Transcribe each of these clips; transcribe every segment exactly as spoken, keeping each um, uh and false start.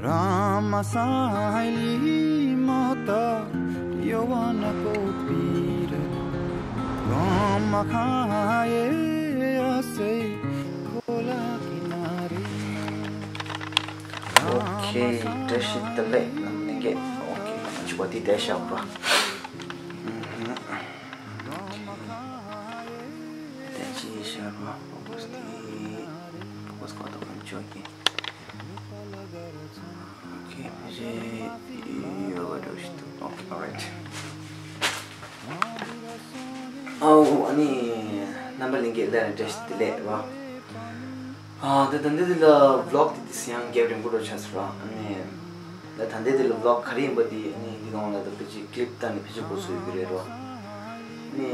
राम साइली माता यवन को पीर, राम खाए आसे खोला किनारे। Okay, བཀྲ་ཤིས་བདེ་ལེགས་རྣམ་པ་ལྷན་རྒྱས། Okay, ང་ཚོ་འདི་བསྡད་བཞག་པ། ཨུམ། བསྡད་ཅི་བཞག་པ། Focus དེ། Focus གོ་ཐོག་ཁམ་ཆོག་གི། Okay, ཕལ་ཆེར་ཡོད་པ་འདྲ་ཞིག་འདུག Okay, alright. ཨའོ། ཨ་ནི་རྣམ་པ་ལྷན་རྒྱས་སླར་ཡང་བཀྲ་ཤིས་བདེ་ལེགས་ར། ཨ། ད་ད་ལྟ་འདི་ལ་vlog དེ་དེ་ཡང་རྒྱབ་རིང་པོ་འགྲོ་ཆགས་སོང་ར། ཨ་ནི་ད་ད་ལྟ་འདི་ལ་vlog ག་རེ་ཡིན་པ་དེ། ཨ་ནི་འདི་གོང་ལ་ད་ཕལ་ཆེར་clip བཏང་ནས་ཕལ་ཆེར་འགོ་ཚུགས་ཡོད་ཀྱི་རེད་ར། ཨ་ནི།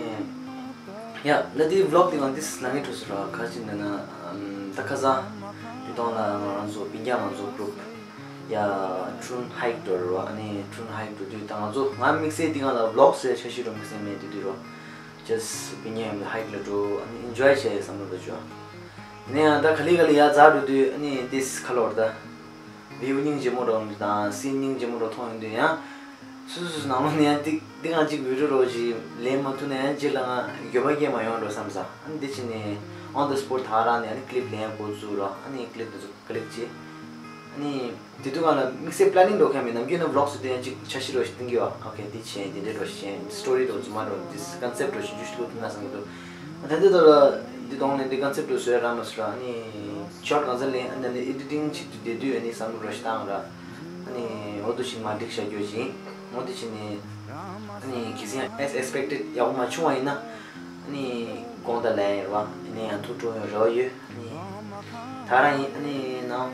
ཡ། ད་འདི་vlog དེ་ང་འདི་ནང་ངེས་འགྲོ་སོང་ར། ག་རེ་ཡིན་ན། ཨམ། ད་ཁ་སང་འདི་གོང་ལ་ང་རང་ཚོ་སྤུན་ཀྱག་ང་ཚོ་group ཡ་Trun hike འགྲོ་ར། ཨ་ནི་Trun hike འགྲོ་དུས་ད་ང་ཚོ་ང་དམིགས་བསལ་འདི་གོང་ལ་vlog ཟེར་འཆར་གཞི་ར་དམིགས་བསལ་མེད། དེ་དུས་ར་just སྤུན་ཀྱག་མཉམ་དུ་hike ལ་འགྲོ། ཨ་ནི་enjoy བྱས་བསམ་བློ་འགྲོ་བཅུག་ཨ་ནི་ཡང་ད་ག་ལེ་ག་ལེ་ཡར་འཛེགས་འགྲོ་དུས། ཨ་ནི་འདི་ཁ་ལོར་ད་view སྙིང་རྗེ་མོ་འདྲ་དང་scene སྙིང་རྗེ་མོ་འདྲ་མཐོང་ཡོང་དུས། ཡང་སོ་སོ་སོ་སོ་ནང་ལོགས་ནས་ཡང་འདི་འདི་ང་གཅིག་video རོ་ཅིག་ལེན་མ་ཐུབ་ན་ཡང་རྗེས་ལ་ང་འགྱོད་པ་སྐྱེ་མ་ཡོང་འགྲོ་བསམ་ས། ཨ་ནི་འདི་བྱས་ནས་on the spot ད་ག་རང་ནས་ཨ་ནི་clip ལེན་འགོ་བཙུགས་ར། ཨ་ནི་clip དེ་ཚོ་click བྱས། ཨ་ནི་དེ་དུས་སྒང་ལ་དམིགས་བསལ་planning འགྲོ་མཁན་མེད། ནམ་རྒྱུན་ནི་vlog བཟོ་དུས་ཡང་གཅིག་འཆར་གཞི་རོ་ཞིག་བཏིང་གི་ཡོད། Okay འདི་བྱས། འདི་འདྲ་རོ་ཞིག་བྱས། story རོ་ཅིག་འཇུ་ཞིག་བླུག་ཐུབ་ན་བསམ་གི་འདུག་ད་ལྟ་དུས་ལ་འདི་གོང་ནས་འདི་concept རོ་བཟོ་ཡ་རག་མ་སོང་ར། ཨ་ནི་shot གང་ཚ་ལེན། ཨ་ནི་editing བྱེད་དུས་དེ་དུས་ཨ་ནི་བསམ་བློ་རོ་ཞིག་བཏང་ར། ཨ་ནི་འོ་འདུག་བྱས་མར་འགྲིག་བཞག་རྒྱུ་ཅིག་འོ་འདི་བྱས་ནས་ཨ་ནི་གལ་སྲིད་ཡང་as expected ཡག་པོ་མ་བྱུང་བ་ཡིན་ན། ཨ་ནི་དགོངས་དག་ལན་ཡོད་རེད་བ། ཨ་ནི་ཡང་ཐུགས་སྤྲོ་ཡོང་རེ་བ་ཡོད། ཨ་ནི་ད་རང་ཡིན། ཨ་ནི་ནང་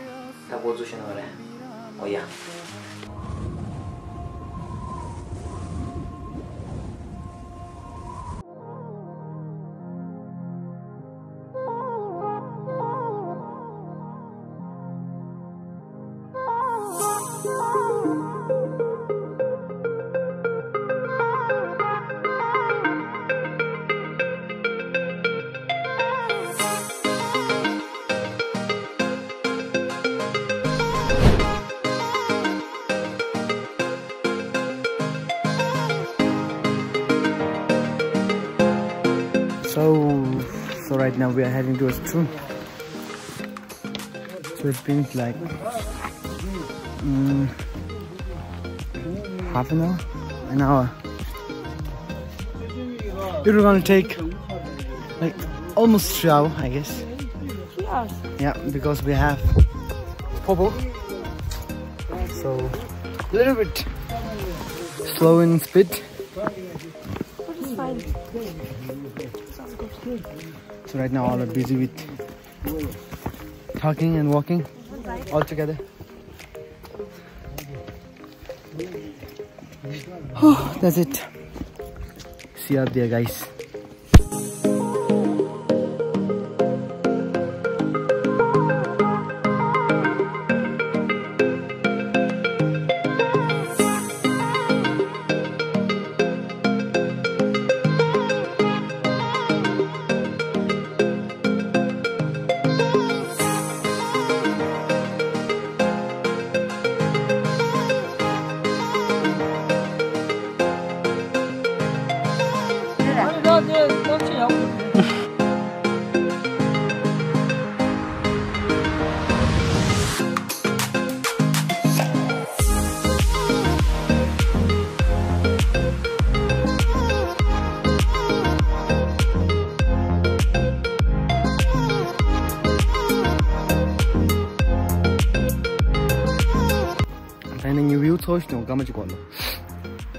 ད་འགོ་འཛུགས་བྱས་ན་མ་རེད། ཨོ་ཡ། So, so right now we are heading towards Trun. So it's been like, mm, half an hour, an hour. It was gonna take like almost three hours, I guess. Three hours. Yeah, because we have Popo. So a little bit slow in speed. But it's fine. Sounds good. So right now all are busy with talking and walking all together. That's it. See you up there, guys. ད་ནི་ངའི་view ཚོ་ཞིག་ཀྱང་སྐར་མ་གཅིག་གོ་ནོ།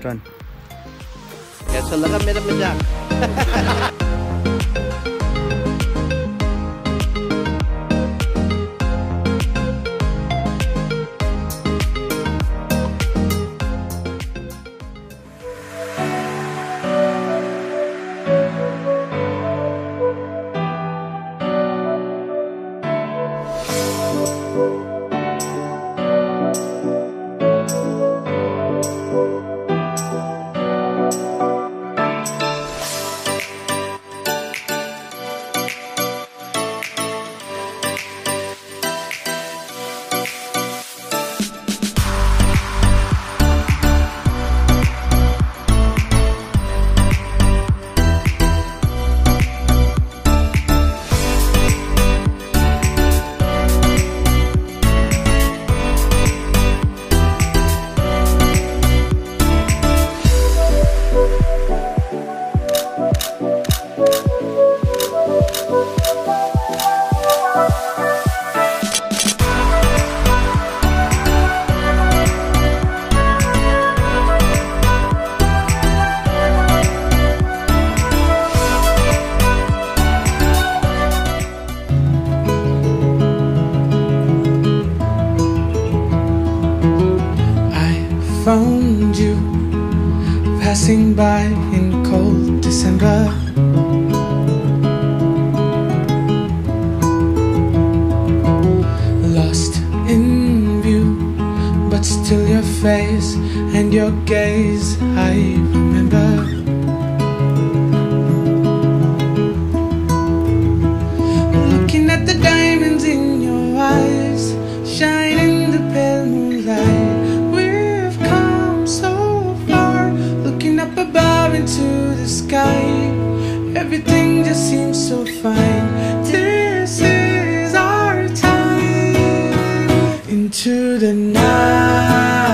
དྲན། ऐसा लगा मेरा मजाक। Found you passing by in cold December. Lost in view, but still your face and your gaze I remember. Looking at the diamonds in your eyes, shine in the pale moonlight. We've come so far, looking up above into the sky. Everything just seems so fine. This is our time. Into the night.